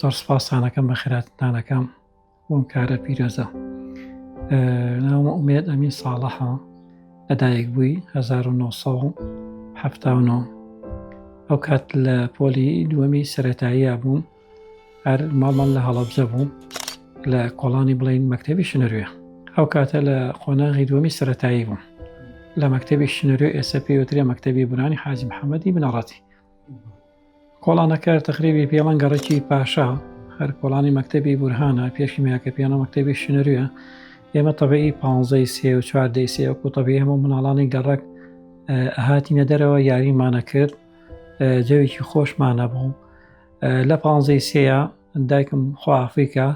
زۆر سپاسانەکەم بە خێراتتانەکەم بۆم کارە پیرۆزە. ناوم ئومێد ئەمین ساڵحە لەدایک بووی 1970 ئەو کات لە پۆلی دووەمی سەتاییە بووم هەر ماڵمان لە هەڵەبجە بوو لە کۆڵانی بڵین مەکتتەبی شنروێ ئەو کاتە لە قۆناغی دووەمی سەتایی بووم لە مەکتتەبی شنروێ ئێستا پێوترێ مەکتتەبی بورانی حاجی محەممەدی بنەڕەتی کۆڵانەکە تەقریبی پێڵەن گەڕەکی پاشا هەر کۆڵانی مەکتەبی بورهانە پێشی میاکە پێڵە مەکتەبی شنروە ئێمە تەبعی پانزەی سێ و چواردەی سێ وەکو تەبعی هەموو مناڵانی گەڕەک ئەهاتینە دەرەوە یاریمانە کرد جەوێکی خۆشمانە بوو لە پانزەی سێە دایکم خۆ ئافریکا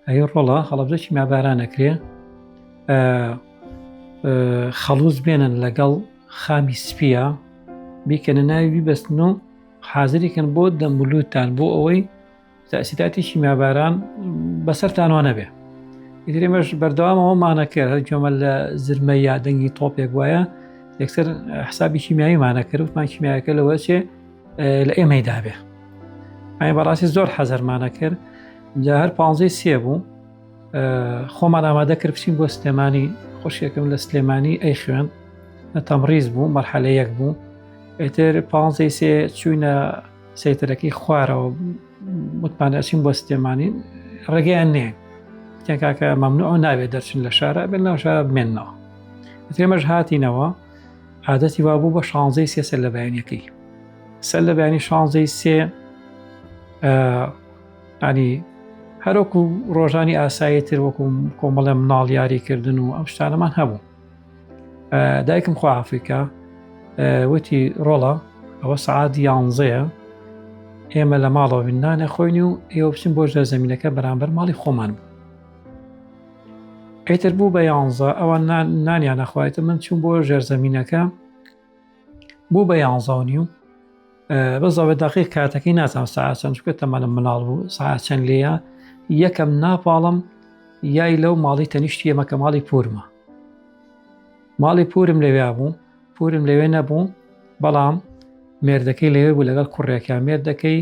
ئەی ڕۆڵە هەڵەبجە کیمیاباران ئەکرێ خەڵوز بێنن لەگەڵ خامی سپیە بیکەنە ناوی بیبەستن و حازریکەن بۆ دەمولوتان بۆ ئەوەی تەسیراتی کیمیاباران بەسەرتانوە نەبێ ئیتر ئێمەش بەردەوامەوەمانە کرد هەر گوێمە لە زرمە یا دەنگی تۆپێک وایە یەکسەر حسابی کیمیاییمانە کرد وتمان کیمیایەکە لەوە چێ لە ئێمەی دابێ ئەی بەڕاستی زۆر حەزەرمانە کرد جا هەر پانزەی سێ بوو خۆمان ئامادە کرد بچین بۆ سلێمانی خۆشیەکەم لە سلێمانی ئەی خوێن لە تەمڕیز بوو مەرحەلە یەک بوو ئیتر پانزەی سێ چوینە سەیتەرەکەی خوارەوە وتمان ئەچین بۆ سلێمانی ڕێگەیان نییە وتیان کاکە مەمنوع نابێت دەرچن لە شارە بێن ناو شارە بمێننەوە ئیتر ئێمەش هاتینەوە عادەتی وا بوو بە شانزەی سێ سەر لە بەیانەکەی سەر لە بەیانی شانزەی سێ ینی هەروەکو ڕۆژانی ئاسایی تر وەکو کۆمەڵێ مناڵ یاریکردن و ئەم شتانەمان هەبوو دایکم خوا ئافریکا وتی ڕۆڵە ئەوە سعات یانزەیە ئێمە لە ماڵەوە نانە خۆین و ئێوە بچین بۆ ژێر زەمینەکە بەرامبەر ماڵی خۆمان بوو ئیتر بوو بە یانزە ئەوان نانیان نەخوایتە من چوون بۆ ژێر زەمینەکە بوو بە یانزە و نیو بەزەوە دقیق کاتەکەی نازانم ساعت چەند چونکە تەمەنم مناڵ بوو ساعت چەند لێیە یەکەم ناپاڵم یای لەو ماڵی تەنیشتی ئێمە کە ماڵی پورمە ماڵی پورم لەوێ بوو پورم لەوێ نەبوو بەڵام مێردەکەی لەوێ بوو لەگەڵ کوڕێکیان مێردەکەی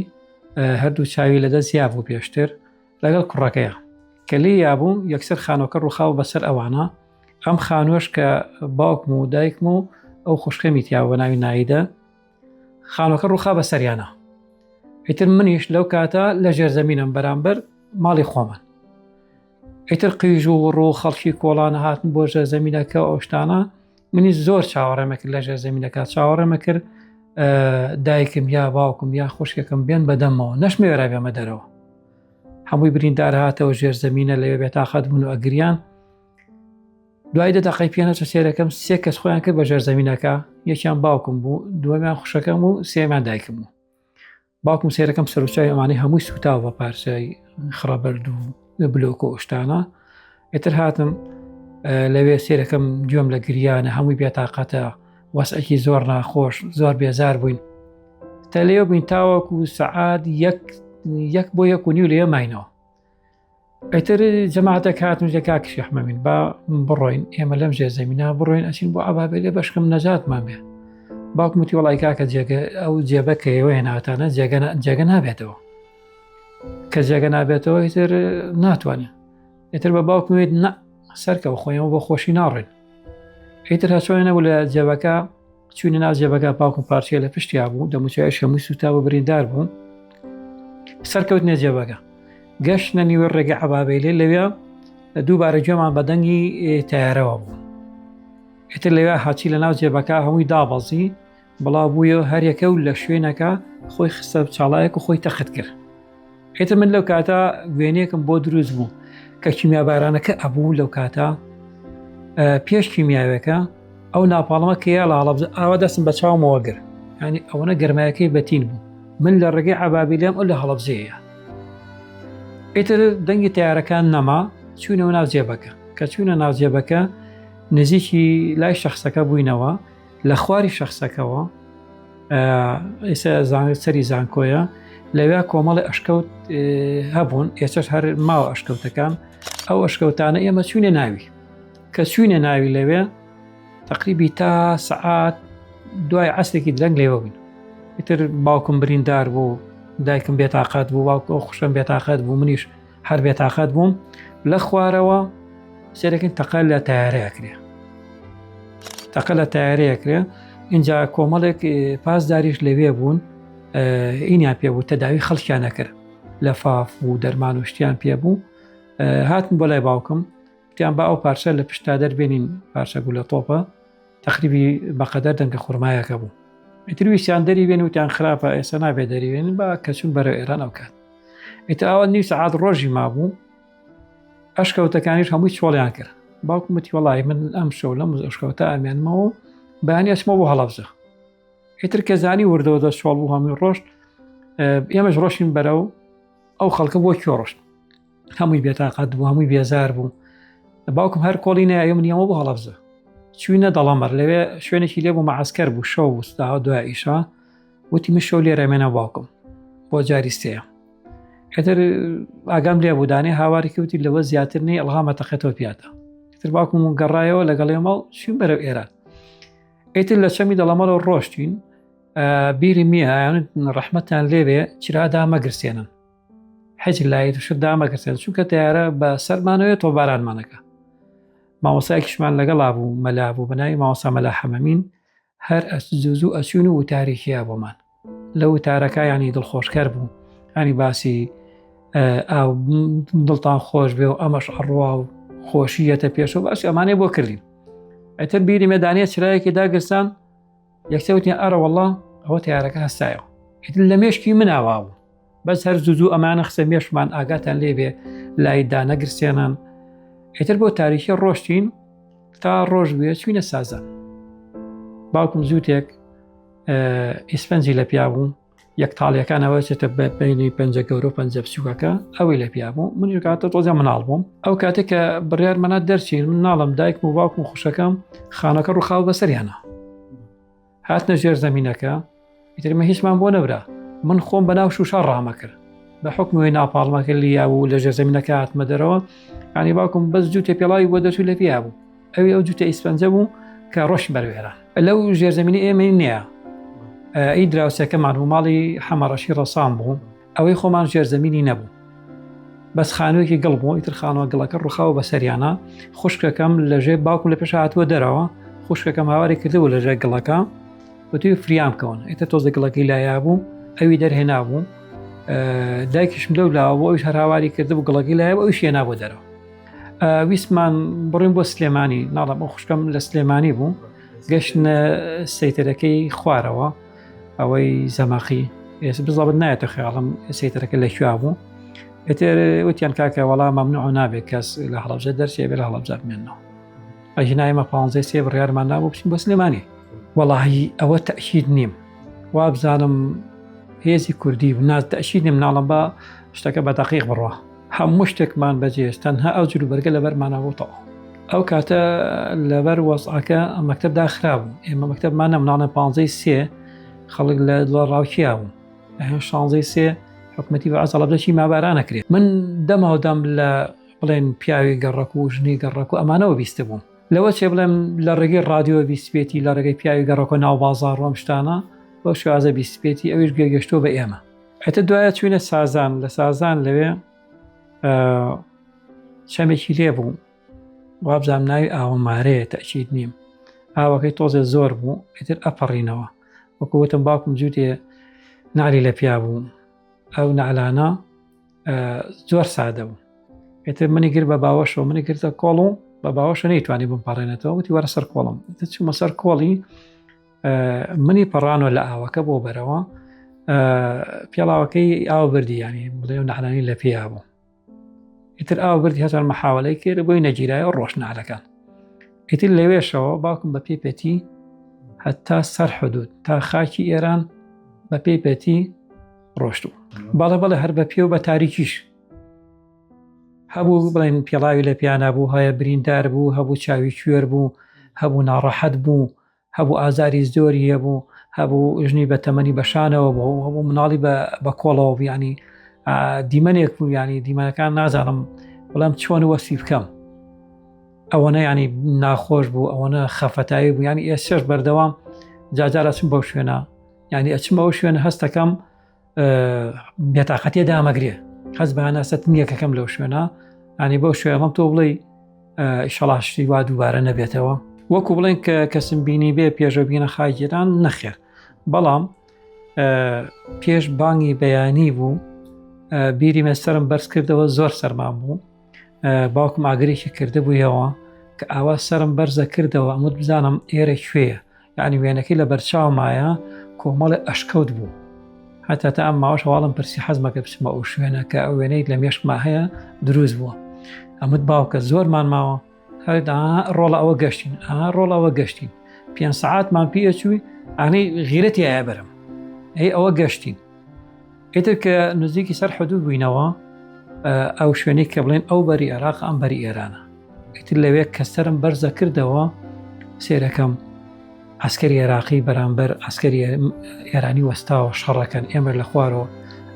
هەردوو چاوی لەدەست یا بوو پێشتر لەگەڵ کوڕەکەیە کە لێ یابوو یەکسەر خانۆکە ڕووخاو بەسەر ئەوانە ئەم خانووەش کە باوکم و دایکم و ئەو خوشکەمی تیا بە ناوی نایدە خانوەکە ڕووخا بە سەریانە ئیتر منیش لەو کاتە لە ژێرزەمینم بەرامبەر ماڵی خۆمان ئیتر قیژ و ڕوو خەڵکی کۆڵانە هاتن بۆ ژێرزەمینەکە ئەو شتانە منی زۆر چاوەڕێمە کرد لە ژێرزەمینەکە چاوەڕێمە کرد دایکم یا باوکم یا خوشکێکم بێن بەدەمەوە نەشمێرا بێمە دەرەوە هەمووی بریندار هاتەوە ژێرزەمینە لەوێ بێتاقەت بوون و ئەگریان دوای دە دەقەی پێ نەچوو سێرەکەم سێ کەس خۆیان کرد بە ژێرزەمینەکە یەکیان باوکم بوو دووەمیان خوشەکەم و سێمیان دایکم بوو باوکم سێرەکەم سەرچوی ئەمانەی هەمووی سوتاوە بە پارچەی خڕەبەرد و بلۆک و شتانە ئیتر هاتم لەوێ سێرەکەم گوێم لە گریانە هەمووی بێتاقەتە وەسعێکی زۆر ناخۆش زۆر بێزار بووین تا لێ بووین تاوەکو سەعات یەک یەک بۆ یەک و نیو لێ ماینەوە ئیتر جەماعەتێک هاتن وتیان کاک شێخ مەمین با بڕۆین ئێمە لەم ژێر زەمینە بڕۆین ئەچین بۆ ئەبابێلێ بەشکم نەجاتمان بێ باوکم وتی وەڵای کاکە جێگە ئەو جێبە کە ئێوە هێناوتانە جێگە جێگە نابێتەوە کە جێگە نابێتەوە ئیتر ناتوانێت ئیتر بە باوکم وت نە سەرکەوە خۆیەوە بۆ خۆشی ناڕێن ئیتر هەچۆنە نەبوو لە جێبەکە چوینە ناو جێبەکە باوکم پارچەیە لە پشتیا بوو دەموچاویش هەمووی سووتا و بریندار بوو سەرکەوتنە جێبەکە گەشتنە نیوە ڕێگە عەبابەیلێ لەوێ دووبارە گوێمان بە دەنگی تایارەوە بوو ئیتر لەوێ هاچی لە ناو جێبەکە هەمووی دابەزی بڵاو بوویەوە هەریەکە و لە شوێنەکە خۆی خستە چاڵایەک و خۆی تەخت کرد ئیتر من لەو کاتە وێنەیەکم بۆ دروست بوو کە کیمیابارانەکە ئەبوو لەو کاتە پێش کیمیاوەکە ئەو ناپاڵمە کە یا لاڵە ئاوا دەستم بە چاومەوە گر ینی ئەوەنە گەرمایەکەی بەتین بوو من لە ڕێگەی عبابیلێم ئەو لە هەڵەبجەیە ئیتر دەنگی تیارەکان نەما چوونەوە ناو جێبەکە کە چوونە ناو جێبەکە نزیکی لای شخصەکە بووینەوە لە خواری شخصەکەوە ئێستا سەری زانکۆیە لەوێ کۆمەڵی ئەشکەوت هەبوون ئێستش هەر ماوە ئەشکەوتەکان ئەو ئەشکەوتانە ئێمە چوینە ناوی کە چوینە ناوی لەوێ تقریبی تا سەعات دوای عسرێکی درەنگ لێوە بووین ئیتر باوکم بریندار بوو. دایکم بێتاقەت بوو باوکە خوشم بێتاقەت بوو منیش هەر بێتاقەت بووم لە خوارەوە سێرەکەین تەقە لە تایارەیە کرێ تەقە لە تایارەیە کرێ اینجا کۆمەڵێک پاسداریش لەوێ بوون ئینیان پێ بوو تەداوی خەڵکیان نەکرد لە فاف و دەرمان و شتیان پێ بوو هاتن بۆ لای باوکم وتیان با ئەو پارچە لە پشتا دەربێنین پارچە گولە تۆپە تەقریبی بەقەدەر دەنکە خورمایەکە بوو ئیتر ویستیان دەری بێن وتیان خراپە ئێستا نابێ دەری بێنن با کە چون بەرەو ئێران ئەو کات ئیتر ئەوە نیو سەعات ڕۆژی مابوو ئەشکەوتەکانیش هەمووی چۆڵیان کرد باوکم وتی وەڵی من ئەم شەو لەم ئەشکەوتە ئەمێنمەوە بەیانی ئەچمەوە بۆ هەڵەبجە ئیتر کە زانی وردەوە دەست چۆڵ بوو هەمووی ڕۆشت ئێمەش ڕۆشین بەرەو ئەو خەڵکە بۆ کوێ ڕۆشت هەمووی بێتاقەت بوو هەمووی بێزار بوو باوکم هەر کۆڵی نایە من یەمە بۆ هەڵەبزە چوینە دەڵەمەر لەوێ شوێنێکی لێ بوو مەعسکەر بوو شەو وستاوە دوای ئیشا وتی من شەو لێرە مێنە باوکم بۆ جاری سێ ئەتر ئاگام لێ بوو دانێ هاواری کەوتی لەوە زیاتر نی ئەلغامە تەقێتەوە پیاتە تر باوکم و گەڕایەوە لەگەڵ ئێمە چوین بەرەو ئێران ئیتر لە چەمی دەڵەمەرەوە ڕۆشتین بیری میە ڕەحمەتان لێبێ چرادا مەگرسێنن حەج لای شت دامەگرسێن چونکە تیارە بە سەرمانەوەی تۆبارانمانەکە مامۆسایکیشمان لەگەڵا بوو مەلا بوو بەناوی مامۆسا مەلا حەمەمین هەر زوو زوو ئەچوون و وتارێکیا بۆمان لە وتارەکە ینی دڵخۆشکەر بوو ینی باسی ئاو دڵتان خۆش بێ و ئەمەش ئەڕوا و خۆشیەتە پێشەوە باسی ئەمانەی بۆ کردین ئەتر بیری مێدانە چرایەکی داگرسان یەکسەر وتیان ئەرە وەڵا ئەوە تیارەکە هەستایەوە ئیتر لە مێشکی مناوا بوو بەس هەر زوو زوو ئەمانە خسە مێشمان ئاگاتان لێبێ لای دانەگرسێنان ئیتر بۆ تاریخی ڕۆشتین تا ڕۆژ بێ چوینە سازان باوکم زووتێک ئیسپەنجی لە پیا بوو یەک تاڵیەکانەوە چێتە بینی پەنجە گەورە و پەنجە بچووکەکە ئەوەی لە پیا بوو من کاتە تۆزە مناڵ بووم ئەو کاتێک کە بڕیارمەنا دەرچین من ناڵم دایکم و باوکم و خوشەکەم خانەکە ڕووخاو بەسەریانە هاتنە ژێر زەمینەکە ئیترمە هیچمان بۆ نەبرا من خۆم بەناو شوشە ڕامە کرد بە حکمەوەی ناپاڵمەکە لیا و لە ژێر زەمینەکە هاتمە دەرەوە ینی باوکم بەس جووتێ پێڵاوی بۆ دەچوو لە پیا بوو ئەوی ئەو جووتە ئیسپەنجە بوو کە ڕۆشت بەرەو ئێران لەو ژێرزەمینی ئێمەی نییە ئی دراوسەکەمان بوو ماڵی حەمەڕەشی ڕەسان بوو ئەوەی خۆمان ژێرزەمینی نەبوو بەس خانوویەکی گڵ بوو ئیتر خانووە گڵەکە ڕوخاوە بەسەریانە خوشکەکەم لەژێ باوکم لە پێش هاتووە دەرەوە خوشکەکەم هاواری کردبوو لەژێر گڵەکە وتوی فریام کەون ئیتر تۆزە گڵەکەی لایا بوو ئەوی دەرهێنا بوو دایکیشم لەو لاوە بۆ ئەوش هەر هاواری کردبوو گڵەکەی لایە ئەوش هێنا بۆ دەرەوە ویستمان بڕین بۆ سلێمانی ناڵم ئەو خوشکەم لە سلێمانی بوو گەشتنە سەیتەرەکەی خوارەوە ئەوەی زەماقی ئێستا بزڵبت نایەتە خیاڵم سەیتەرەکە لە کوێ بوو ئێتر وتیان کاکە وەڵا مەمنوع نابێت کەس لە هەڵەبجە دەرچێ بێ لە هەڵەبجە بمێنەوە ئەژینا ئێمە پانزەی سێ بڕیارمان نابوو بچین بۆ سلێمانی وەڵاهی ئەوە تەئکید نیم وابزانم هێزی کوردی و ناز تەئکید نیم ناڵم بە شتەکە بە دەقیق بڕوا هەموو شتێکمان بەجێهێشت تەنها ئەو جلوبەرگە لەبەرمانە بوو تەواو. ئەو کاتە لەبەر وەزعەکە مەکتەب داخرابوو ئێمە مەکتەبمان نە مناڵە پانزەی سێ خەڵک لە دڵە ڕاوکیا بوو ئەهێن شانزەی سێ حکومەتی بە عەزەڵەبدەچی مابارانە کرێت من دەماودەم لە بڵێن پیاوی گەڕەک و ژنی گەڕەک و ئەمانەوە بیستە بووم لەوە چێ بڵێم لە ڕێگەی ڕادیۆ بیستبێتی لە ڕێگەی پیاوی گەڕەکۆ ناو بازاڕ و ئەم شتانە بەو شێوازە بیستبێتی ئەویش گوێگەشتووە بە ئێمە ئەتە دوایە چوینە سازان لە سازان لەوێ چەمێکی لێ بوو وابزانام ناوی ئاوەمارەیە تەچیت نیم ئاوەکەی تۆزێ زۆر بوو ئیتر ئەپەڕینەوە وەکو وتم باوکم جووتێ نالی لە پیا بوو ئەو نەعلانە زۆر سادە بوو ئیتر منی گر بە باوەشەوە منی گرتە کۆڵ و بە باوەشە نەیتوانی بم پاڕێنێتەوە وتی وەرە سەر کۆڵم چوومە سەر کۆڵی منی پەڕانەوە لە ئاوەکە بۆ بەرەوە پێڵاوەکەی ئاو بردی ینی بڵێ و نەعلانی لە پێیا بوو ئیتر ئاو بردی هەزار مەحاولەی کرد بۆی نەگیرایەوە ڕۆشنالەکان ئیتر لەوێشەوە باوکم بە پێی پێتی هەتا سەر حدود تا خاکی ئێران بە پێی پێتی ڕۆشتوو بەڵێ بەڵێ هەر بە پێ و بە تاریکیش هەبوو بڵێن پێڵاوی لە پیانە بوو هەیە بریندار بوو هەبوو چاوی کوێر بوو هەبوو ناڕەحەت بوو هەبوو ئازاری زۆری هەبوو هەبوو ژنی بە تەمەنی بەشانەوە بوو هەبوو مناڵی بە کۆڵەوە بوو ینی دیمەنێک بوو ینی دیمەنەکان نازانم بەڵام چۆن وەسی بکەم ئەوەنە ینی ناخۆش بوو ئەوەنە خەفەتایی بوو ینی ئێسش بەردەوام جاجارە چم بەو شوێنە ینی ئەچم ئەو شوێن هەستەکەم. بێتاقەتێ دامەگرێ حەز بە هەناسەتنیەکەکەم لەو شوێنە ئەنی بەو شوێڵم تۆ بڵێ ئیشەڵا شتی وا دووبارە نەبێتەوە وەکو بڵێن کە کەسم بینی بێ پێشە بینە خاگیران نەخێر بەڵام پێش بانگی بەیانی بوو بیری مەسەرم بەرز کردەوە زۆر سەرمان بوو باوکم ئاگرێکی کردبوویەوە کە ئاوا سرم بەرزە کردەوە ئەمت بزانم ئێرە کوێیە یعنی وێنەکەی لە بەرچاومایە کۆمەڵی ئەشکەوت بوو هەتا تا ئەم ماوەش هەواڵم پرسی حەزمەکە بچمە ئەو شوێنە کە ئەو وێنەی لە مێشکما هەیە دروست بووە ئەمت باوکە زۆرمان ماوە هەردا ڕۆڵە ئەوە گەشتین ئا ڕۆڵ ئەوە گەشتین پێ سعاتمان پێچووی ئەنی غیرەتی ئایا بەرم ئەی ئەوە گەشتین ئیتر کە نزیکی سەر حدود بووینەوە ئەو شوێنەی کە بڵێن ئەو بەری عێراق ئەم بەری ئێرانە ئیتر لەوێ کە سەرم بەرزە کردەوە سێرەکەم عسکەری عێراقی بەرامبەر عسکەری ئێرانی وەستاوە شەڕەکەن ئێمە لە خوارەوە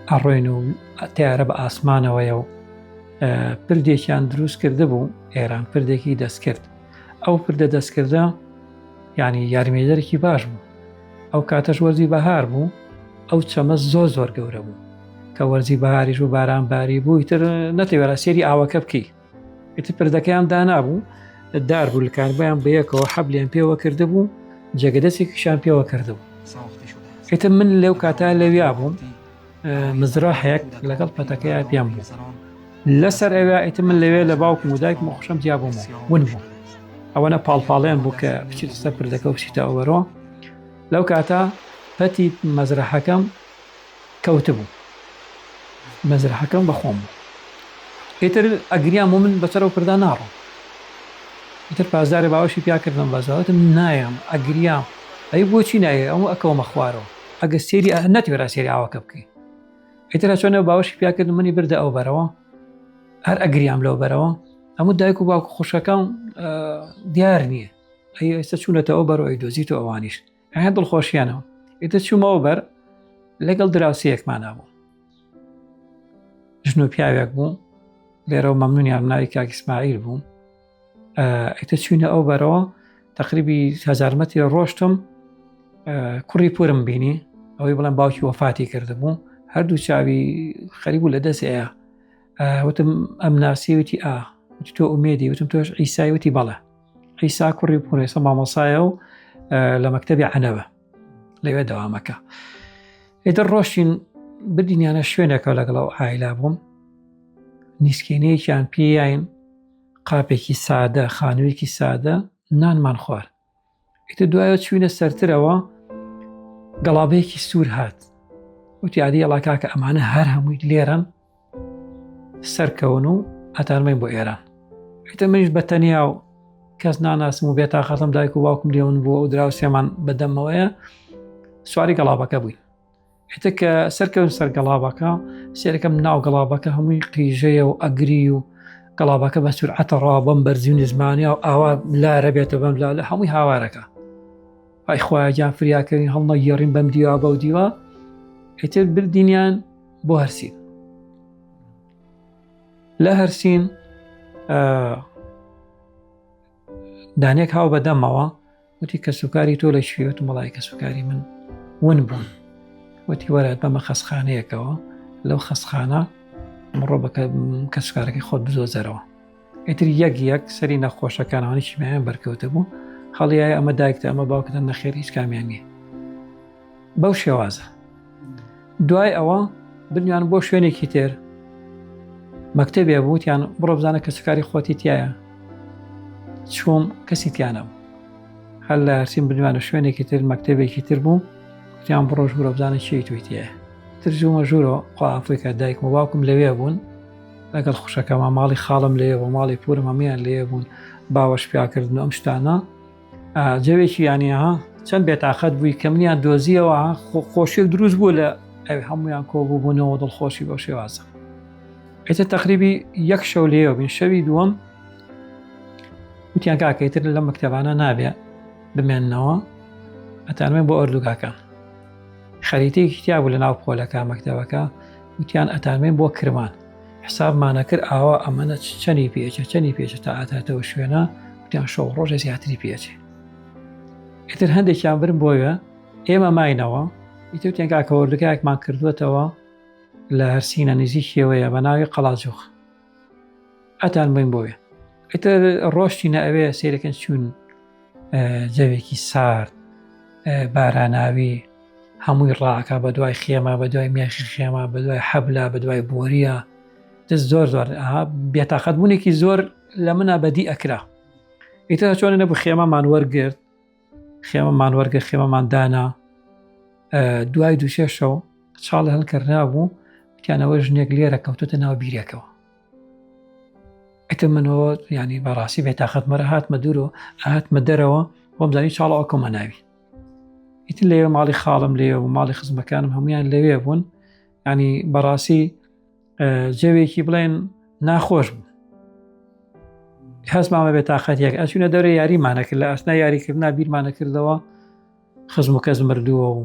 ئەڕۆین و تیارە بە ئاسمانەوەیە و پردێکیان دروست کردبوو ئێران پردێکی دەستکرد ئەو پردە دەستکردە یعنی یارمێدەرێکی باش بوو ئەو کاتەش وەرزی بەهار بوو ئەو چەمە زۆر زۆر گەورە بوو کە وەرزی بەهاریش و باران باری بوو ئیتر نەتەوێرا سێری ئاوەکە بکەی ئیتر پردەکەیان دانابوو دار بوو لکانبیان بەیەکەوە حەبلیان پێوە کردبوو جێگە دەستێکیشان پێوە کردبوو ئیتر من لەو کاتا لەویا بووم مزراحێک لەگەڵ پەتەکەیا پێم بوو لەسەر ئەوێ ئیتر من لەوێ لە باوکم و دایکم و خوشم جیا بووم ون بوو ئەوەنە پاڵپاڵیان بوو کە بچیتە سەر پردەکە و بچیتە ئەوەرۆ لەو کاتە پەتی مەزرەحەکەم کەوتبوو مەزرەحەکەم بەخۆم بوو ئیتر ئەگریام و من بەسەر ئەو پردا ناڕۆم ئیتر پاسدارێ باوەشی پیا کردم بەزاوتم نایەم ئەگریام ئەی بۆچی نایە ئەو ئەکەومە خوارەوە ئەگە سێری نەتوێرا سێری ئاوەکە بکەی ئیتر چۆنە باوەشی پیا کردم منی بردە ئەو بەرەوە هەر ئەگریام لەو بەرەوە هەموو دایک و باوک خوشەکەم دیار نییە ئەی ئێستا چوونەتەوە بەرەوە ئەی دۆزیتەوە ئەوانیش هەیە دڵخۆشیانەوە ئیتر چوومەوە بەر لەگەڵ دراوسەیەکمانە بوو ژن و پیاوێک بوو لێرەوە مەمنونیان ناوی کاک ئیسماعیل بوو ئیتر چوینە ئەو بەرەوە تقریبی هزارمەتی ڕۆشتم کوڕی پورم بینی ئەوەی بڵێن باوکی وەفاتی کردبوو هەردوو چاوی خەریب بوو لە دەست ئەیە وتم ئەم ناسی وتی ئا وتی تۆ ئومێدی وتم تۆش ئیسای وتی بەڵێ عیسا کوڕی پورێسە مامۆسایە و لە مەکتەبی عەنەبە لەوێ دەوامەکە ئیتر ڕۆشتین بدینیانە شوێنێکە لەگەڵ ئەو ئایلا بووم نیسکێنەیەکیان پێیاین قاپێکی سادە خانوویەکی سادە نانمان خوارد ئیتر دوایە چوینە سەرترەوە گەڵابەیەکی سوور هات وتی عادی ئەڵا کاکە ئەمانە هەر هەمووی لێرەن سەرکەون و ئەتانمەین بۆ ئێران ئیتر منیش بە تەنیا و کەس ناناسم و بێتاقەتم دایک و باوکم لێون بووە و دراوسێمان بەدەمەوەیە سواری گەڵابەکە بووین ئیتر کە سەرکەون سەر گەڵابەکە سێرەکەم ناو گەڵابەکە هەمووی قیژەیە و ئەگری و گەڵابەکە بە سورعەتە ڕا بەم بەرزی و نزمانیا و ئاوا لارە بێتە بەم لا لە هەمووی هاوارەکە ئای خوایە گیان فریاکەوین هەڵنەگێڕین بەم دیوا بەو دیوا ئیتر بردینیان بۆ هەرسین لە هەرسین دانێک هاو بەدەمەوە وتی کەسوکاری تۆ لە کوێ وتم وەڵای کەسوکاری من ون بوون وتی وەرە بەمە خەسخانەیەکەوە لەو خەسخانە مڕۆ بە کەسوکارەکەی خۆت بزۆزەرەوە ئیتر یەک یەک سەری نەخۆشەکانەوەنی شیمایان بەرکەوتە بوو هەڵیایە ئەمە دایکتە ئەمە باوکتە نەخێر هیچ کامیان نییە بەو شێوازە دوای ئەوە بنیان بۆ شوێنێکی تر مەکتتەبێ بوتیان بڕۆ بزانە کەسوکاری خۆتی تایە چوم کەسی تیانە بوو هەر لە هەرسین بنیوانە شوێنێکی تر مەکتتەبێکی تر بوو وتیان بڕۆژ بڕۆ بزانە چی توی تایە تر ژوومە ژوورەوە خوا ئەفریکا دایکم و باوکم لەوێ بوون لەگەڵ خوشەکەمە ماڵی خاڵم لێ بۆ ماڵی پورم هەمویان لێ بوون باوەش پیاکردن ئەم شتانە جەوێکی یانیها چەند بێتاقەت بووی کە منیان دۆزیەوە خۆشیێک دروست بوو لە ئەوێ هەمویان کۆبوو بوونەوە دڵخۆشی بەو شێوازە ئیتر تەقریبی یەک شەو لێەوە بین شەوی دووەم وتیان کاکە ئیتر لە مەکتەبانە نابێ بمێننەوە ئەتانوێن بۆ ئۆردوگاکان خەریتەیەکی تیا بوو لە ناو پۆلەکە مەکتەبەکە وتیان ئەتانوێن بۆ کرمان حسابمانە کرد ئاوا ئەمەە چەنی پێچە چەنی پێچە تا ئاتاتەوە شوێنە وتیان شەو ڕۆژە زیاتری پێچێ ئیتر هەندێکیان برم بۆیە ئێمە ماینەوە. ئیتر کاکە وەردگایەکمان کردووەتەوە لە هەرسینە نزیکیەوەیە بە ناوی قەڵاجوخ ئەتان بین بۆیە ئیتر ڕۆشتینە ئەوێ سیرەکەن چوون جەوێکی سارد باراناوی هەمووی ڕاکە بە دوای خێمە بە دوای میاخی خێمە بە دوای حەبلا بە دوای بۆریە دەست زۆر زۆر بێتاقەت بوونێکی زۆر لە منە بەدی ئەکرا ئیتر چۆنە نەبوو خێمەمان وەرگرت خێمەمان وەرگە خێمەمان دانا دوای دووسێ شەو چاڵ هەڵکردنابوو وتیانەوە ژنێک لێرە کەوتوتە ناو بیرێکەوە ئیتر منەوە ینی بەڕاستی بێتاقەت مەرە هاتمە دوورەوە هاتمە دەرەوە بۆم زانی چاڵ ئەوکەمە ناوی ئیتر لەوێ ماڵی خاڵم لێ و ماڵی خزمەکانم هەمویان لەوێ بوون ینی بەڕاستی جەوێکی بڵێن ناخۆش بوو هەستمامە بێ تاقەت یەک ئەچوونە دەورە یاریمانە کرد لە ئەسنا یاریکردنا بیرمانە کردەوە خزم و کەس مردووە و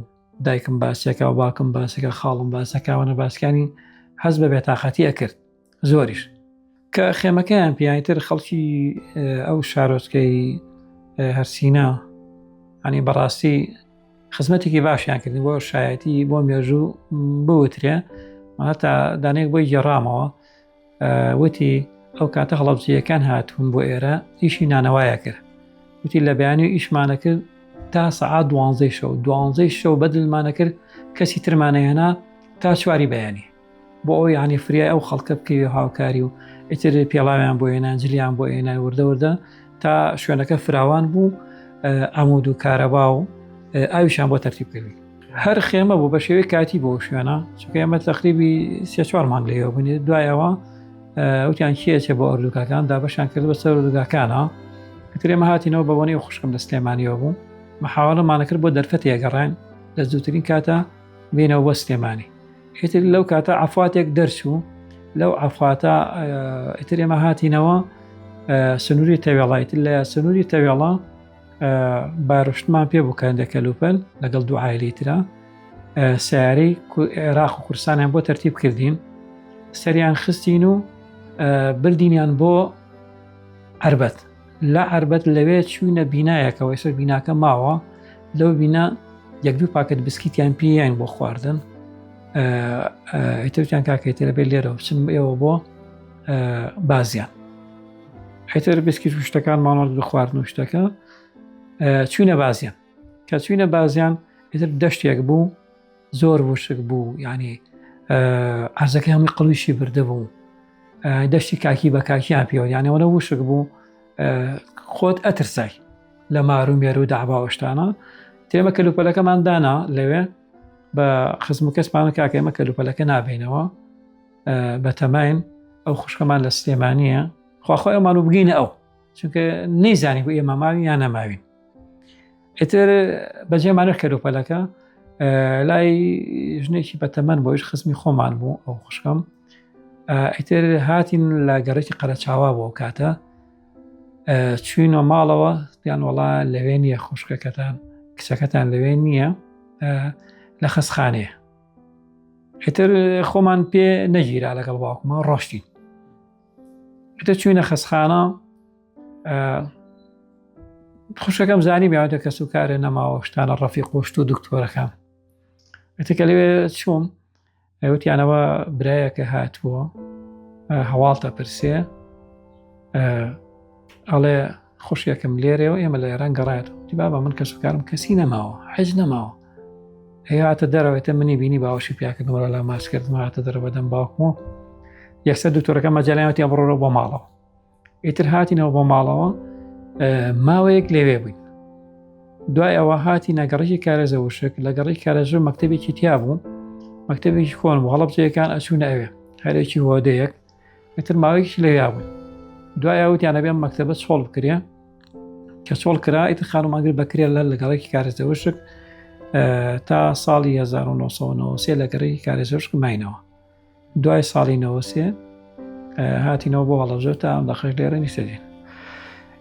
دایکم باسەکە و باکم باسەکە خاڵم باسەکەوەە باسکانی هەز بە بێتاقەتی ئەکرد زۆریش کە خێمەکەیان پیانیتر خەڵکی ئەو شارۆچکەی هەرسینا ئەنی بەڕاستی خزمەتێکی باشیان کردن بۆ شایەتی بۆ مێژوو بوترێ هەتا دانێک بۆی گێڕامەوە وتی ئەو کاتە هەڵەبجەیەکان هاتوون بۆ ئێرە ئیشی نانەوایە کرد وتی لە بەیانی ئیشمانە کرد تا سەعات دوانزەی شەو دوانزەی شەو بەدلمانە کرد کەسی ترمانەیەنا تا چواری بەیانی بۆ ئەو یانی فریای ئەو خەڵکە بکەوی هاوکاری و ئیتر پێڵاویان بۆ هێنان جلیان بۆ هێنان وردە وردە تا شوێنەکە فراوان بوو ئامود و کارەبا و ئاویشان بۆ تەرتیب کردی هەر خێمە بوو بە شێوەی کاتی بۆ شوێنە چونکە ئێمە تەقریبی سێ چوار مانگ لێەوە بووین دوایەوە وتیان کێچێ بۆ ئۆردوگاکان دابەشیان کرد بە سەر ئۆردوگاکانە ئیتر ئێمە هاتینەوە بە بۆنەی خوشکم لە سلێمانیەوە بوو محاوەڵەمانە کرد بۆ دەرفەتێک گەڕاین لە زووترین کاتە بینەوە بۆ سلێمانی ئیتر لەو کاتە عفاتێک دەرچوو لەو عفاتە ئیتر ئێمە هاتینەوە سنووری تەوێڵا ئیتر لە سنووری تەوێڵا باروشتمان پێ بوو کە کەلوپەل لەگەڵ دوو عایلی ترا سیارەی عێراق و کوردستانیان بۆ تەرتیب کردین سەریان خستین و بردینیان بۆ عربەت لە عربەت لەوێ چوینە بینایەکەوە ئێستا بیناکە ماوە لەو بینا یەک دوو پاکەت بسکیتیان پێیان بۆ خواردن ئیترتیان کاکەیتە لەبێت لێرەوە بچن ئێوە بۆ بازیان ئیتر بسکیت و شتەکان ماڵەوە بخواردن و شتەکە چوینە بازیان کە چوینە بازیان ئیتر دەشتێک بوو زۆر وشک بوو یعنی ئەرزەکە هەمووی قڵیشی بردە بوو دەشتی کاکی بە کاکیان پێوە یانەوەە وشک بوو خۆت ئەترسای لە مار و مێر و داباوەشتانە تێمە کەلوپەلەکەمان دانا لەوێ بە خزم و کەسمانە کاکەمە کەلوپەلەکە نابینەوە بەتەماین ئەو خوشکەمان لە سلێمانیە خواخۆی ئەمان و بگەینە ئەو چونکە نەیزانی بۆ ئێمە ماوین یان نەماوین ئیتر بەجێمانە کەلوپەلەکە لای ژنێکی بەتەمەن بۆیش خزمی خۆمان بوو ئەو خوشکم ئیتر هاتین لە گەڕێکی قەرەچاوا بۆ کاتە چوینەوە ماڵەوە یان وڵا لەوێ نییە خوشکەکەتان کچەکەتان لەوێ نییە لە خەسخانەیە ئیتر خۆمان پێ نەگیرا لەگەڵ باوکمە ڕۆشتین ئیتر چوینە خەسخانە خوشەکەم زانی بیاوتە کەس و کارێ نەماوە شتانە ڕەفی قۆشت و دکتۆرەکان ئەتەکە لەوێ چوم ئەوتیانەوە برایەکە هاتووە هەواڵتە پرسێ ئەڵێ خوشکێکم لێرەوە ئێمە لە ئێران گەڕایەتەوە وتی بابا من کەسوکارم کەسی نەماوە حەج نەماوە هاتە دەرەوەێتە منی بینی باوەشی پیاکردنەوە لە ماچ کردم هاتە دەرەوە دەم باوکمەوە یەکسەر دکتۆرەکە مەجالیانەتی بڕۆرە بۆ ماڵەوە ئیتر هاتینەوە بۆ ماڵەوە ماوەیەک لەوێ بووین دوای ئەوە هاتی نەگەڕێکی کارێزە وشک لە گەڕی کارێژە مەکتتەبێکی تیا بوو مەکتتەبێکی کۆن بوو هەڵبجەکان ئەچوونە ئەوێ هەرێکی هۆدەیەک ئیتر ماوەیەکی لەویا بوون دوای وتیان ئەبێ مەکتەبە چۆڵ بکرێ کە چۆڵ کرا ئیتر خانومانگر بەکرێ لە لەگەڵێکی کارێزەوشک تا ساڵی 1993 لە گەڕێکی کارێزەوشک ماینەوە دوای ساڵی 93 هاتینەوە بۆ هەڵەبجە تا ئەم دەخش لێرە نیشتەجێن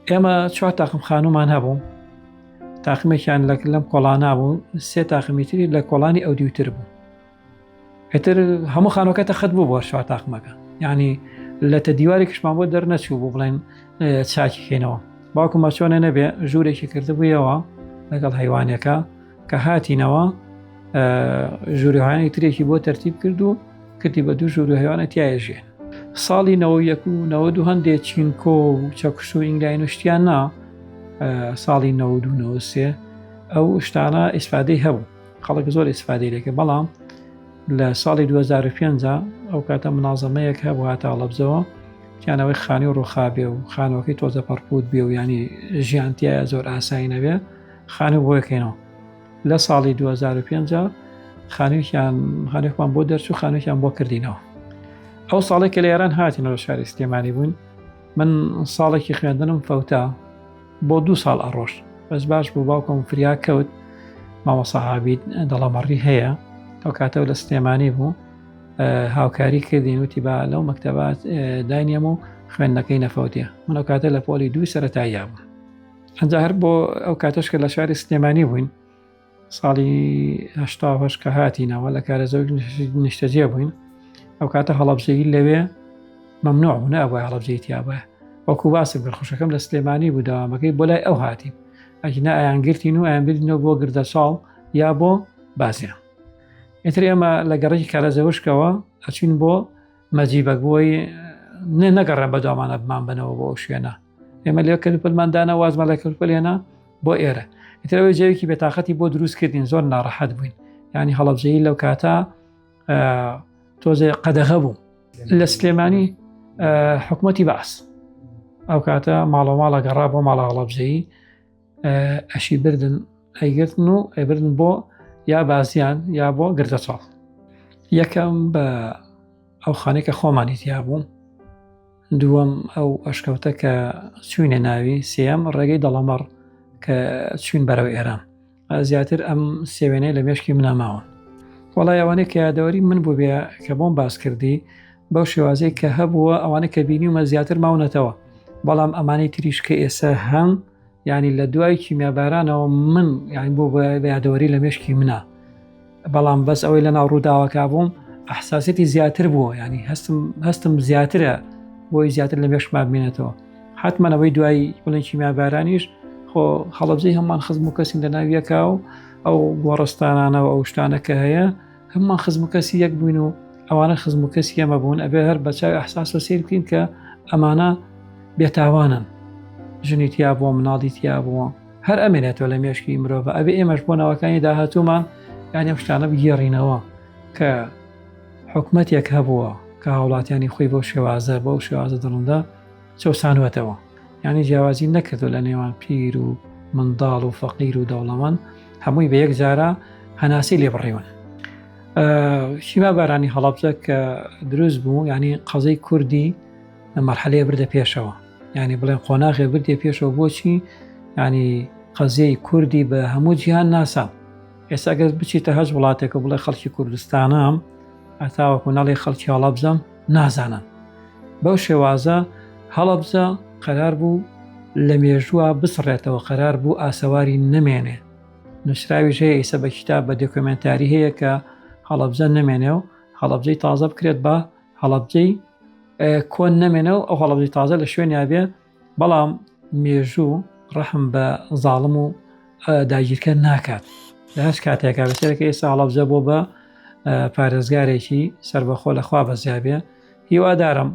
ئێمە چوار تاقم خانومان هەبوو تاقمێکیان لە لەم کۆڵانا بوو سێ تاقمی تری لە کۆڵانی ئەو دیوتر بوو ئیتر هەموو خانوەکە تەخت بوو بۆ شوار تاقمەکە یعنی لە تە دیوارێکشمان بۆ دەرنەچوو بوو بڵێن چاکی کەینەوە باوکم بە چۆنە نەبێ ژوورێکی کردبوویەوە لەگەڵ هەیوانەکە کە هاتینەوە ژوورهوانی ترێکی بۆ تەرتیب کرد و کردی بە دوو ژوور هەوانە تایە ژێن. ساڵی 91 و 92 هەندێک چینکۆ و چەکوش و ئینگلاین و شتیان نا ساڵی 92 93 ئەو شتانە ئیسفادەی هەبوو خەڵک زۆر ئیسفادەی لێکە بەڵام لە ساڵی 2005 ئەو کاتە منازەمەیەک هەبوو هاتە هەڵەبجەوە تیانەوەی خانی و ڕوخابێ و خانوەکەی تۆزە پەڕپوت بێ و ینی ژیانتیایە زۆر ئاسایی نەبێ خانوو بۆکەینەوە لە ساڵی 2005 خانوویان خانێکمان بۆ دەرچوو خانوویان بۆ کردینەوە ئەو ساڵێک کە لە ئێران هاتینەوە شاری سلێمانی بوون من ساڵێکی خوێندنم فەوتا بۆ دوو ساڵ ئەڕۆشت بەس باش بوو باوکم فریا کەوت مامۆسا عابید دەڵەمەڕی هەیە ئەو کاتەوە لە سلێمانی بوو هاوکاری کردین وتی با لەو مەکتەبات داینێم و خوێندنەکەی نەفەوتێ من ئەو کاتە لە پۆلی دووی سەرەتاییا بوو ئەنجا هەر بۆ ئەو کاتەش کە لە شاری سلێمانی بووین ساڵی هەشتا کە هاتینەوە لە کارەزەوی نیشتەجێ بووین ئەو کاتە هەڵەبجەیی لەوێ مەمنوع بوو نەبووە هەڵەبجەی تیابە وەکو باسم کرد خوشەکەم لە سلێمانی بوو داوامەکەی بۆ لای ئەو هاتین ئەگینا ئەیان گرتین و ئەیان بردینەوە بۆ گردەچاڵ یا بۆ بازیان ئیتر ئێمە لە گەڕێکی کارەزەوشکەوە ئەچین بۆ مەجیبەک بۆی نە نەگەڕێن بە دوامانە بمان بنەوە بۆ ئەو شوێنە ئێمە لێ کەلوپەلمان دانا وازمان لە کەلوپەل هێنا بۆ ئێرە ئیترەوەی جێوێکی بێتاقەتی بۆ دروست کردین زۆر ناڕەحەت بووین ینی هەڵەبجەیی لەو کاتە تۆزێ قەدەغە بوو لە سلێمانی حکوومەتی باس ئەو کاتە ماڵە ماڵە گەڕا بۆ ماڵە هەڵەبجەیی ئەشی بردن ئەیگرتن و ئەیبردن بۆ یا بازیان یا بۆ گردەچاڵ یەکەم بە ئەو خانەی کە خۆمانی تیا بوو دووەم ئەو ئەشکەوتە کە چوینە ناوی سێم ڕێگەی دەڵەمەڕ کە چوین بەرەو ئێران زیاتر ئەم سێوێنەی لە مێشکی مناماون وەڵای ئەوانەی کە یادەوەری من بوو بێ کە بۆم باس کردی بەو شێوازەی کە هەبووە ئەوانە کە بینیومە زیاتر ماونەتەوە بەڵام ئەمانەی تریش کە ئێستا هەم ینی لە دوای کیمیابارانەوە من یان بۆ بە یادەوەری لە مێشکی منە بەڵام بەس ئەوەی لە ناو ڕووداوەکە بووم ئەحساسێتی زیاتر بووە ینی هەستم هەستم زیاترە بۆی زیاتر لە مێشکما بمێنێتەوە حتمما ئەوەی دوای بڵێن کیمیابارانیش خۆ هەڵەبجەی هەمان خزم و کەسین لە ناویەکە و ئەو گۆڕستانانەوە ئەو شتانە کە هەیە هەمومان خزم و کەسی یەک بووین و ئەوانە خزم و کەسی ئێمە بوون ئەبێ هەر بە چاوی ئەحساس و سیر بکەین کە ئەمانە بێتاوانن ژنی تیا بووە مناڵی تیا بووە هەر ئەمێنێتەوە لە مێشکی مرۆڤ ئەبێ ئێمەش بۆ نەوەکانی داهاتوومان یان ئەم شتانە بگێڕینەوە کە حکومەتێک هەبووە کە هاوڵاتیانی خۆی بەو شێوازە بەو شێوازە دڵندە چەوسانوەتەوە یعنی جیاوازی نەکردو لە نێوان پیر و منداڵ و فەقیر و دەوڵەمەند هەمووی بە یەک جارە هەناسی لێ بڕیون شیما بارانی هەڵەبجە کە دروست بوو ینی قەزەی کوردی مەرحەلەیە بردە پێشەوە ینی بڵێن قۆناغێ بردێ پێشەوە بۆچی ینی قەزیەی کوردی بە هەموو جیهان ناسان ئێستا گەر بچیتە هەچ وڵاتێکە بڵێ خەڵکی کوردستانم ئەتاوەکو نەڵێ خەڵکی هەڵەبجەم نازانن بەو شێوازە هەڵەبجە قەرار بوو لە مێژووە بسڕێتەوە قەرار بوو ئاسەواری نەمێنێ نووسراویش هەیە ئیسە بە کتاب بە دۆکۆمێنتاری هەیە کە هەڵەبجە نەمێنێ و هەڵەبجەی تازە بکرێت بە هەڵەبجەی کۆن نەمێنە و ئەو هەڵەبجەی تازە لە شوێنیا بێ بەڵام مێژوو ڕەحم بە زاڵم و داگیرکەر ناکات لە هەچ کاتێکا بەسەرەکە ئێستا هەڵەبجە بۆ بە پارێزگارێکی سربەخۆ لەخوا بەزیابێ هیوادارم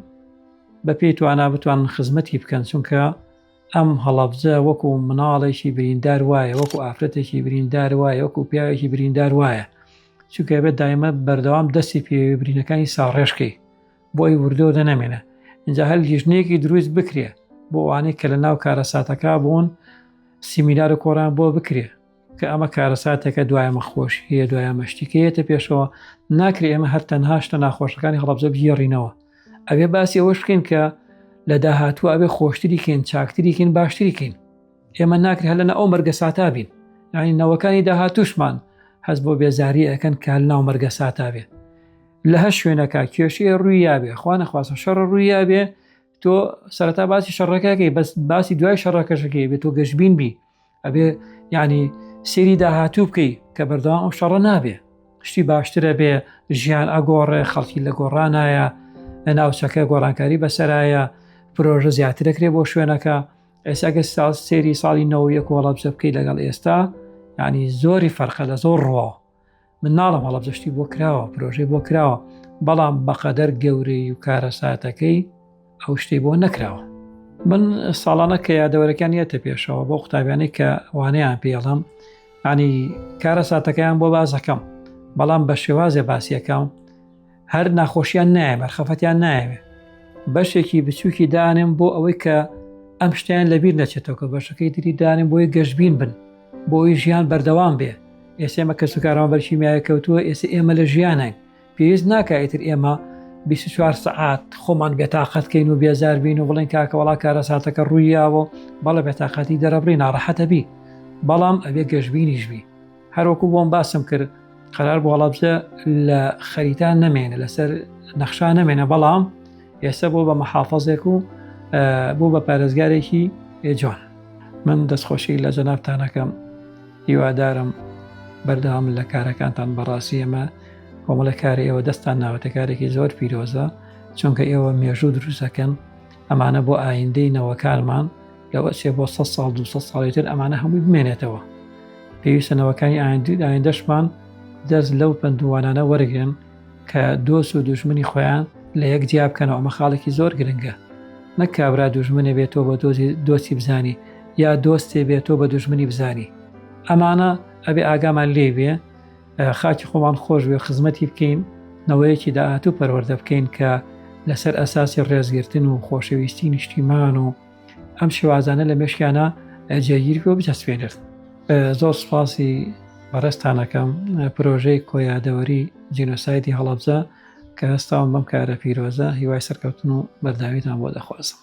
بە پێی توانا بتوانن خزمەتی بکەن چونکە ئەم هەڵەبجە وەکو مناڵێکی بریندار وایە وەکو ئافرەتێکی بریندار وایە وەکو پیاوێکی بریندار وایە چونکە بێت دایمە بەردەوام دەستی پێ برینەکانی ساڕێژکەی بۆی وردۆ دەنەمێنە اینجا هەر لیژنەیەکی دروست بکرێ بۆ ئەوانەی کە لە ناو کارەساتەکە بوون سیمینار و کۆران بۆ بکرێ کە ئەمە کارەساتێکە دوایەمە خۆشیە دوایەمە شتیکەیەتە پێشەوە ناکرێ ئێمە هەر تەنها شتە ناخۆشەکانی هەڵەبجە بگێڕینەوە ئەبێ باسی ئەوەش بکەین کە لە داهاتوو ئەبێ خۆشتری کەین چاکتری کەین باشتری کەین ئێمە ناکرێت هەر لەناو ئەو مەرگە ساتا بین یعنی نەوەکانی داهاتوشمان هەست بۆ بێزاری ئەەکەن کە هەل ناو مەرگە ساتا بێ لە هەر شوێنەکە کێشەیە ڕووی یابێ خوا نەخواستە شەڕ ڕووی یابێ تۆ سەرەتا باسی شەڕەکەکەی بەس باسی دوای شەڕەکەشەکەی بێت تۆ گەشتبین بی ئەبێ ینی سێری داهاتوو بکەی کە بەردەوام ئەو شەڕە نابێ شتی باشترە بێ ژیان ئەگۆڕێ خەڵکی لە گۆڕانایە لە ناوچەکە گۆڕانکاری بەسەرایە پرۆژە زیاترەکرێ بۆ شوێنەکە ئێستا گە ساڵ سێری ساڵی 91 وەڵابزە بکەیت لەگەڵ ئێستا ینی زۆری فەرقە لە زۆر ڕۆ. من ناڵم هەڵەبجە شتی بۆ کراوە پرۆژەی بۆ کراوە بەڵام بەقەدەر گەورەی و کارەساتەکەی ئەو شتەی بۆ نەکراوە من ساڵانە کە یادەوەرەکان یەتە پێشەوە بۆ قوتابیانەی کە وانەیان پێڵم ینی کارە ساتەکەیان بۆ بازەکەم بەڵام بە شێوازێ باسیەکەم هەر ناخۆشیان نایە بەرخەفەتیان نایەوێ بەشێکی بچووکی دانێم بۆ ئەوەی کە ئەم شتیان لەبیر نەچێتەوە کە بەشەکەی تری دانێم بۆی گەشتبین بن بۆی ژیان بەردەوام بێ ئێسێمە کە سوکارەوە بەرشی میایە کەوتووە ئێستا ئێمە لە ژیانین پێویست ناکا ئیتر ئێمە 24 سەعات خۆمان بێتاقەت کەین و بێزار بین و بڵێن کاکە وڵا کارەساتەکە ڕوویاوە بەڵێ بێتاقەتی دەرەبڕی ناڕەحەتە بی بەڵام ئەبێ گەشببینیش بی هەروەکو بۆم باسم کرد قەرار بۆ هەڵەبجە لە خەریتان نەمێنە لەسەر نەخشا نەمێنە بەڵام ئێستا بۆ بە محافظێک و بۆ بە پارێزگارێکی جوان من دەستخۆشی لە جەنابتانەکەم هیوادارم بەردەوام لە کارەکانتان بەڕاستی ئێمە کۆمەڵە کاری ئێوە دەستان ناوەتە کارێکی زۆر پیرۆزە چونکە ئێوە مێژوو دروستەکەن ئەمانە بۆ ئایندەی نەوەکانمان لەوە چێ بۆ 100 ساڵ 200 ساڵی تر ئەمانە هەمووی بمێنێتەوە پێویستە نەوەکانی ئایندەشمان دەست لەو پەندوانانە وەرگن کە دۆست و دوژمنی خۆیان لە یەک جیا بکەنەوە ئەمە خاڵێکی زۆر گرنگە نەک کابرا دوژمنێ بێت تۆ بە دۆزی دۆستی بزانی یا دۆستێ بێت تۆ بە دوژمنی بزانی ئەمانە ئەبێ ئاگامان لێ بێ خاکی خۆمان خۆش بێ خزمەتی بکەین نەوەیەکی داهاتوو پەروەردە بکەین کە لەسەر ئەساسی ڕێزگرتن و خۆشەویستی نیشتیمان و ئەم شێوازانە لە مێشکیانە جێگیر بێ و بچەسپێنێت زۆر سپاسی بەڕێزتانەکەم پرۆژەی کۆیادەوەری جینۆسایدی هەڵەبجە کە هەستاون بەم کارە پیرۆزە هیوای سەرکەوتن و بەرداویتان بۆ دەخوازم.